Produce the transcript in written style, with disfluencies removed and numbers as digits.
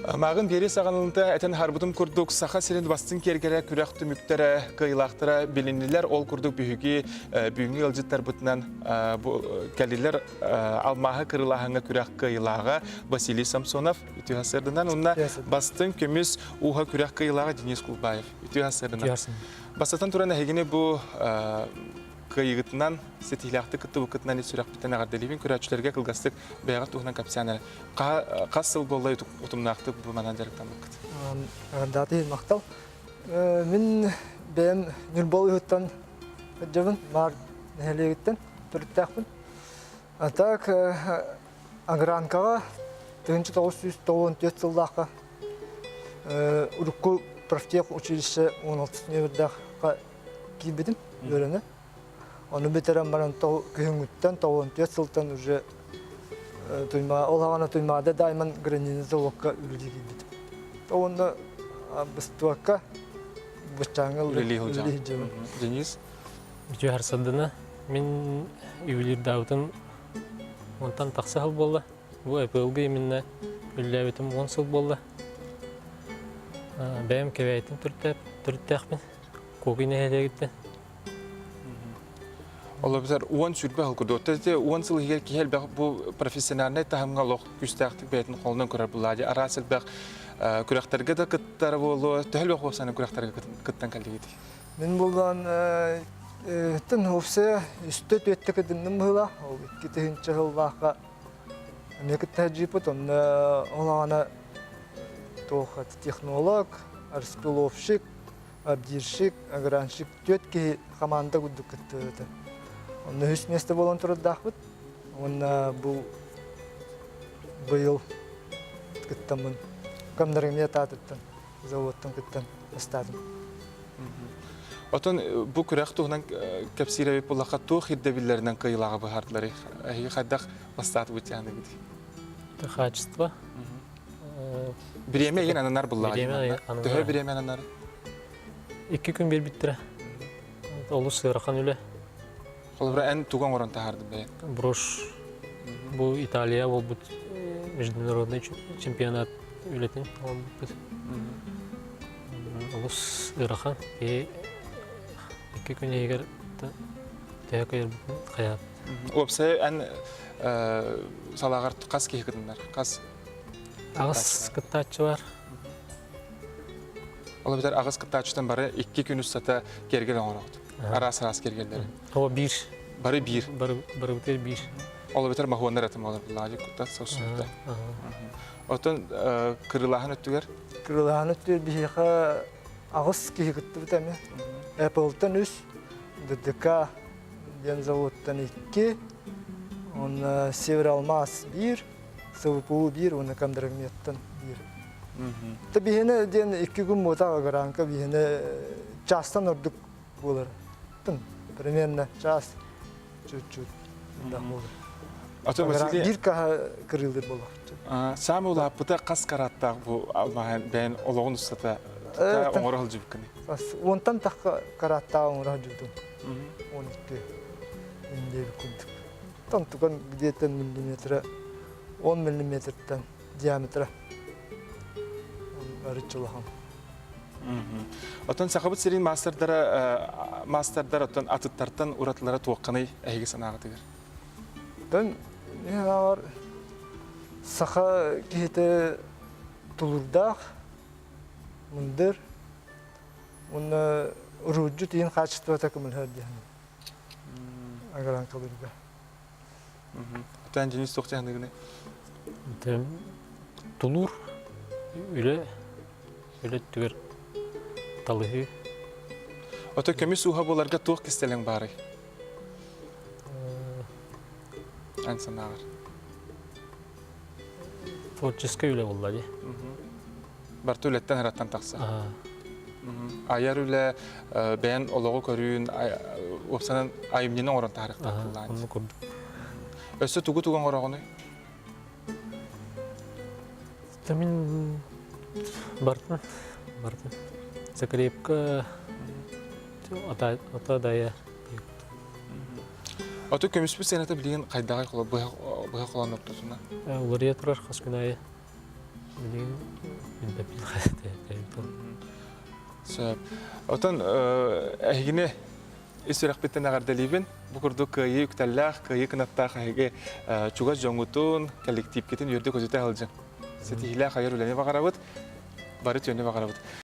Мааҕын биэри саҕаланыыта этэн аһарбытым курдук, Саха сирин бастыҥ киэргэлэ күрэх түмүктэрэ, кыайыылаахтара билиннилэр. Ол курдук биһиги бүгүҥҥү ыалдьыттарбытынан кэллилэр алмааһы кырылааһыҥҥа күрэх кыайыылааҕа Василий Самсонов үтүө сарсыарданан уонна бастыҥ көмүс ууһа күрэх кыайыылааҕа Денис Кулбаев үтүө сарсыарданан. Бастатан туран эһигини бу кыайыыгытынан, ситиһиилээхтик кыттыбыккытынан ис сүрэхпиттэн эҕэрдэлиибин. Көрөөччүлэргэ кылгастык бэйэҕит туһунан кэпсээн эрэ. Хас сыл буолла утумнаахтык бу манан дьарыктаммыккыт? Эҕэрдэҕит махтал. Мин бэйэм Ньурба улууһуттан сылдьабын, Маар нэһилиэгиттэн төрүттээхпин. А так Агранкаҕа 1994 сыллаахха урукку профтех училище 16 нүөмэрдээх киирбитим үөрэнэ. Ону бүтэрэн баран күһүҥҥүттэн 94 сылтан уже Туйма ол аҕана Туймаада Дайман гранитный заводка үлэлии киирбитим. Уонна быстыбакка быччааҥҥа үлэлии сылдьабын. Денис? Үтүө харсардына мин ювелирдаабытым онтон тахса сыл буолла. Бу ЭПЛ-га именно үлэлээбитим 10 сыл буолла. Бэйэм кэбэйтин төрүттээхпин. Куокуй нэһилиэгиттэн. Ол эбэтэр 10 сүүрбэ сыл курдук. Ити 10 сыл иһигэр киһи элбэх бу профессиональнай таһымҥа олох күүстээхтик бэйэтин холунан көрөр булаа. Араас элбэх күрэхтэргэ да кыттар буолуо. Төһө элбэх уопсайынан күрэхтэргэ кыттан кэллигитий? Мин булан тын уопсайа үстэ түөттэ кытынным быһыылаах. Ол 2000 сыллаахха эмиэ кытта сылдьыппыт. Онно ол аҕана туох технолог, распиловщик, Абдирщик, агранщик түөрт киһи хамаанда курдук кыттыбыта. Онно үс миэстэ буолан турардаахпыт. Уонна бу быйыл кыттаммын Комдарымия таатыттан заводтан кыттан бастаатым. Отон бу күрэх туһунан кэпсиир эбит буоллахха туох ирдэбиллэринэн кыайыылааҕы быһаардылар? Эһиги хайдах бастаатыбыт дьаныгыт? Качество. Бириэмэ игин ананар буллаҕа. Бириэмэ ананар. Төһө бириэмэ ананар? 2 күн биэрбиттэрэ. Олус ыарахан үлэ. Холобура эн тугу оҥорон таһаардын бэйэн? Брошь. Бу Италия буолбут международный чемпионат үлэтин оҥорбуппут. Олус ыарахан. 2 күн иһигэр төһө кыайарбытын хайаат. Уопсай эн салааҕар хас киһи кытыннар? Хас Аҕыс кыттааччы бар. Ол эбэтэр аҕыс кыттааччытан бары 2 күн устата киэргэл оҥороҕут. Араас-араас киэргэллэри. О, биир. Бары биир. Бары барыбытыгар биир. Ол эбэтэр моһуоннар этим олор буллаҕа куттат сосунта. Оттон кырылааһын өттүгэр? Кырылааһын өттүгэр биһиэхэ аҕыс киһи кыттыбыт эмиэ. Apple-тан үс, ДДК диэн заводтан икки, уонна Севералмаз биир, СВПУ биир уонна Кондрометтан биир. Та биһиэнэ диэн 2 күн буотах агранка биһиэнэ чаастан ордук буолар. Тын примерно час чуть-чуть да буолар. Ато Василий биир каһа кырыылыр буолар. Саамай улааппыта хас караттаах бу алмааһын бэйэн олоҕун устата оҥоро сылдьыбыккыный? Уонтан тахха караттаах оҥоро сылдьыбытым. 12 индиэби курдук. Тон где-то миллиметра 10 миллиметртэн диаметра арыччы улахан. Оттон Сахабыт сирин маастардара маастардар оттон атыттартан уратылара туохханый эһиги санааҕытыгар? Оттон мен санаабар саха киһитэ тулуурдаах, мындыр уонна уруһуйдьут иһин хаачыстыбата көмөлөһөр диэн агранкалыырга. Оттон Денис туох дьаһаныгыный? Тулуур, үлэ, үлэ өттүгэр талыһыы. Ото көмүс ууһа буоларга туох кистэлэҥ баарый? Эн санааҕар. Творческай үлэ буолла дии. Барыта үлэттэн ыраттан тахсар. Айар үлэ бэйэн олоҕу көрүүн, уопсанан айымньыны оҥорон таһаарыахтаах буоллаҕын. Оннук курдук. Өссө тугу-тугу оҥороҕунуй? Мин бартын, бартын. Закрепка ата, ата дая. Ото көмүспүт сыаната билигин хайдаҕый быһа холоон ортотуна? Уларыйа турар хас күн аайы. Билигин. Билбэппин. Сөп. Отон эһигини ис сүрэхпиттэн эҕэрдэлиибин. Бу курдук кыайыы үктэллээх, кыайыы кынаттаах эһиги чугас дьоҥҥутун, коллективкитин үөрдэ-көтүтэ сылдьыҥ. Ситиһиилээх айар үлэни баҕарабыт, бары түөнү баҕарабыт.